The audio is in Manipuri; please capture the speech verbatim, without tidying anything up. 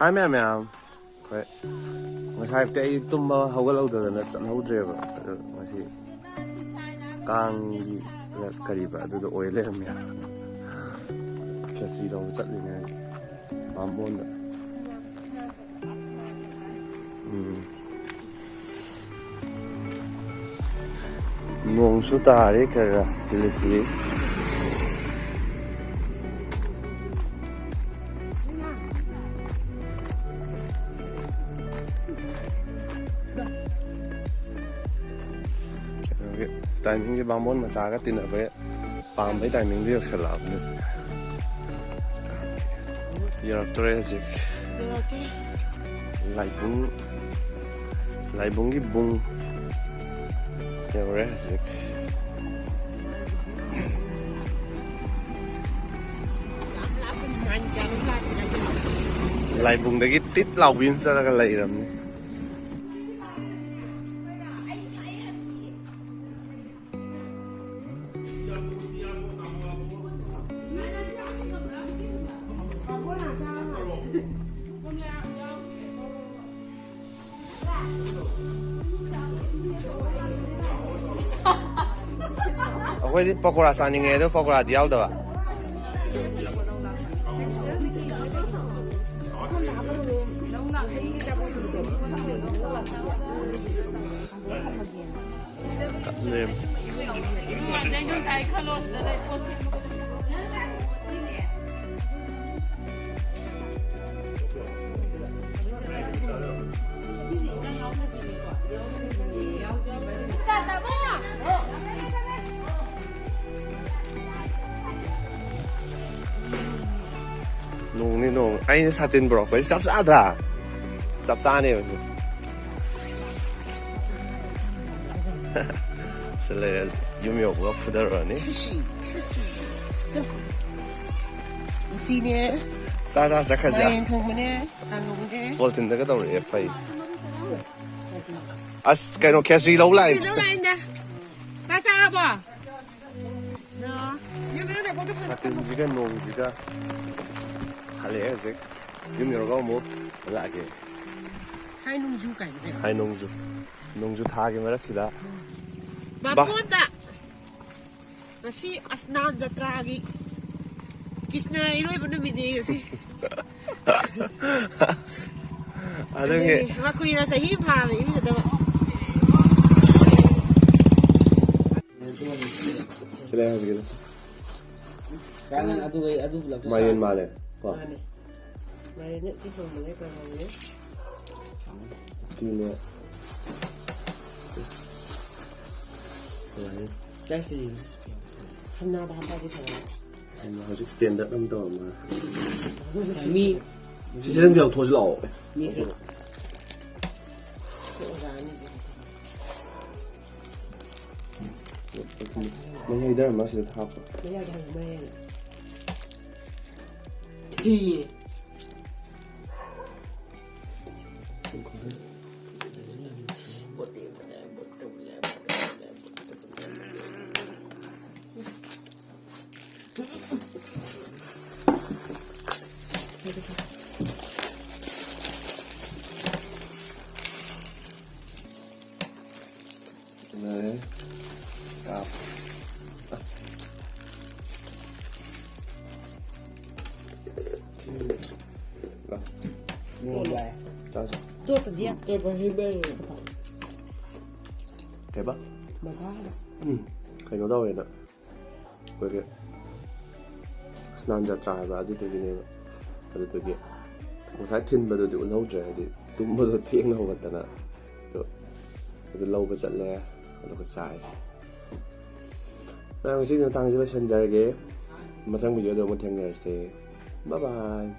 ꯍꯥꯏ ꯃꯌꯥꯝ ꯃꯌꯥꯝ꯫ ꯍꯣꯏ, ꯉꯁꯥꯏ ꯑꯌꯨꯛꯇꯤ ꯑꯩ ꯇꯨꯝꯕ ꯍꯧꯒꯠꯍꯧꯗꯗꯅ ꯆꯠꯍꯧꯗ꯭ꯔꯦꯕ꯫ ꯑꯗꯣ ꯉꯁꯤ ꯀꯥꯡꯒꯤ ꯀꯔꯤꯕ ꯑꯗꯨꯗ ꯑꯣꯏ ꯂꯩꯔꯝꯃꯦ꯫ ꯈꯦꯆꯤ ꯂꯧꯕ ꯆꯠꯂꯤꯅꯦ ꯕꯥꯃꯣꯟꯗ꯫ ꯎꯝ꯫ ꯅꯣꯡꯁꯨ ꯇꯥꯔꯤ ꯈꯔ ꯈꯔ ꯊꯤꯂꯤ ꯊꯤꯂꯤ꯫ ꯀꯩꯅꯣꯒꯤ timingꯁꯦ ꯕꯥꯃꯣꯟ ꯃꯆꯥꯒ ꯇꯤꯟꯅꯕꯒꯤ ꯄꯥꯝꯕꯩ timingꯗꯨ ꯌꯧꯁꯜꯂꯛꯑꯕꯅꯤ꯫ ꯌꯧꯔꯛꯇꯣꯔꯦ ꯍꯧꯖꯤꯛ꯫ ꯂꯥꯏꯕꯨꯡ, ꯂꯥꯏꯕꯨꯡꯒꯤ ꯕꯨꯡ ꯌꯧꯔꯦ ꯍꯧꯖꯤꯛ꯫ ꯂꯥꯏꯕꯨꯡꯗꯒꯤ ꯇꯤꯠ ꯂꯥꯎꯕꯤ ꯑꯃ ꯆꯠꯂꯒ ꯂꯩꯔꯕꯅꯤ꯫ ꯑꯩꯈꯣꯏꯗꯤ ꯄꯀꯣꯔꯥ ꯆꯥꯅꯤꯡꯉꯦ ꯑꯗꯣ ꯄꯀꯣꯔꯥꯗꯤ ꯌꯥꯎꯗꯕ꯫ ꯅꯣꯡꯅꯤ ꯅꯣꯡ꯫ ꯑꯩꯅ ꯁꯥꯇꯤꯟ ꯄꯨꯔꯛꯄꯁꯦ ꯆꯞ ꯆꯥꯗ꯭ꯔꯥ? ꯆꯞ ꯆꯥꯅꯦꯕ ꯁꯤ꯫ ꯁꯤ ꯂꯩꯔꯦ, ꯌꯨꯝ ꯌꯧꯕꯒ ꯐꯨꯗꯔꯨꯔꯅꯤ꯫ ꯎꯇꯤꯅꯦ꯫ ꯆꯥ ꯆꯥ ꯆꯠꯈ꯭ꯔꯁꯦ꯫ ꯃꯥꯏꯔꯦꯟ ꯊꯣꯡꯕꯅꯦ꯫ ꯀꯥꯡꯍꯧꯅꯦ꯫ ꯄꯣꯂꯤꯊꯤꯟꯗꯒ ꯇꯧꯔꯛꯑꯦ ꯐꯩ꯫ ꯑꯁ ꯀꯩꯅꯣ ꯈꯦꯆ꯭ꯔꯤ ꯂꯧ ꯂꯥꯛꯏ꯫ ꯈꯦꯆ꯭ꯔꯤ ꯂꯧ ꯂꯥꯛꯏꯅꯦ꯫ ꯆꯥꯛ ꯆꯥꯔꯕꯣ? ꯁꯥꯇꯤꯟꯁꯤꯒ ꯅꯣꯡꯁꯤꯒ ꯍꯜꯂꯛꯑꯦ ꯍꯧꯖꯤꯛ꯫ ꯌꯨꯝ ꯌꯧꯔꯒ ꯑꯃꯨꯛ ꯂꯥꯛꯑꯒꯦ꯫ ꯍꯥꯏ ꯅꯣꯡꯖꯨ ꯀꯥꯏꯅ ꯀꯩꯅꯣ? ꯍꯥꯏ ꯅꯣꯡꯖꯨ꯫ ꯅꯣꯡꯖꯨ ꯊꯥꯒꯤ ꯃꯔꯛꯁꯤꯗ꯫ ꯕꯥ- ꯕꯥꯇꯣꯟꯗ! ꯉꯁꯤ ꯑꯁꯅꯥꯟ ꯖꯇ꯭ꯔꯥꯒꯤ ꯀ꯭ꯔꯤꯁꯅ ꯏꯔꯣꯏꯕ ꯅꯨꯃꯤꯠꯅꯦ ꯉꯁꯤ꯫ ꯑꯗꯨꯒꯤ ꯑꯗꯨꯒꯤ ꯃꯈꯣꯏꯅ ꯆꯍꯤ ꯑꯃ ꯐꯥꯔꯦ ꯏꯔꯨꯖꯗꯕ꯫ ꯁꯤ ꯂꯩ ꯍꯧꯖꯤꯛꯀꯤꯗꯣ꯫ ꯀꯥꯏꯅ ꯑꯗꯨꯒ ꯑꯗꯨ ꯄꯨꯂꯞ ꯃꯥꯏꯔꯦꯟ ꯃꯥꯜꯂꯦ ꯀꯣ꯫ ꯃꯥꯅꯦ꯫ ꯃꯥꯏꯔꯦꯟ ꯅꯠꯇꯦ, ꯊꯣꯡꯕꯅꯦ, ꯀꯥꯡꯍꯧꯅꯦ꯫ ꯎꯇꯤꯅꯦ꯫ ꯀꯃꯥꯏꯅ? ꯀꯥꯏꯁꯤꯗ ꯌꯦꯡꯁꯤ꯫ ꯁꯝꯅꯥꯗ ꯍꯥꯞꯄꯗꯤ ꯐꯖꯅ꯫ ꯍꯧꯖꯤꯛ ꯁ꯭ꯇꯦꯟꯗꯔꯠ ꯑꯃ ꯇꯧꯔꯝꯃꯦ꯫ ꯃꯤ ꯁꯤ ꯁꯤꯖꯟꯁꯦ ꯂꯧꯊꯣꯛꯑꯁꯤ ꯂꯥꯛꯑꯣ꯫ ꯃꯤ ꯈꯔ ꯑꯣꯖꯥꯅꯤ꯫ ꯃꯍꯤ ꯍꯩꯊꯔꯝꯃ ꯁꯤꯗ ꯍꯥꯞꯄꯣ꯫ ꯃꯌꯥꯏꯗ ꯍꯪꯉꯨ, ꯃꯌꯥꯏꯗ꯫ ꯊꯤꯌꯦ꯫ ꯂꯣꯏꯔꯦ꯫ ꯆꯥꯎ꯫ ꯂꯥꯎ꯫ ꯆꯥꯎ, ꯆꯥꯎ꯫ ꯆꯣꯠꯇꯗꯤ ꯌꯥꯝ ꯆꯣꯠꯄ ꯍꯩꯕꯩꯅꯦ꯫ ꯀꯩꯕ? ꯃꯊꯥ꯫ ꯎꯝ꯫ ꯀꯩꯅꯣ ꯇꯧꯋꯦꯅ꯫ ꯑꯩꯈꯣꯏꯒꯤ ꯁ꯭ꯅꯥꯟ ꯖꯇ꯭ꯔꯥ ꯍꯥꯏꯕ ꯑꯗꯨꯗꯨꯒꯤꯅꯦꯕ꯫ ꯑꯗꯨꯗꯨꯒꯤ ꯉꯁꯥꯏ ꯊꯤꯟꯕꯗꯨꯗꯤ ꯎꯠꯍꯧꯗ꯭ꯔꯦ, ꯍꯥꯏꯗꯤ ꯇꯨꯝꯕꯗꯣ ꯊꯦꯡꯅ ꯍꯧꯒꯠꯇꯅ꯫ ꯑꯗꯣ ꯑꯗꯨ ꯂꯧꯕ ꯆꯠꯂꯦ, ꯑꯗꯨꯒ ꯆꯥꯏ꯫ ꯃꯌꯥꯝ, ꯉꯁꯤꯒꯤ ꯃꯇꯥꯡꯁꯤ ꯂꯣꯏꯁꯤꯟꯖꯔꯒꯦ꯫ ꯃꯊꯪ ꯚꯤꯗꯤꯑꯣꯗ ꯑꯃꯨꯛ ꯊꯦꯡꯅꯔꯁꯦ꯫ ꯕꯥꯏ ꯕꯥꯏ꯫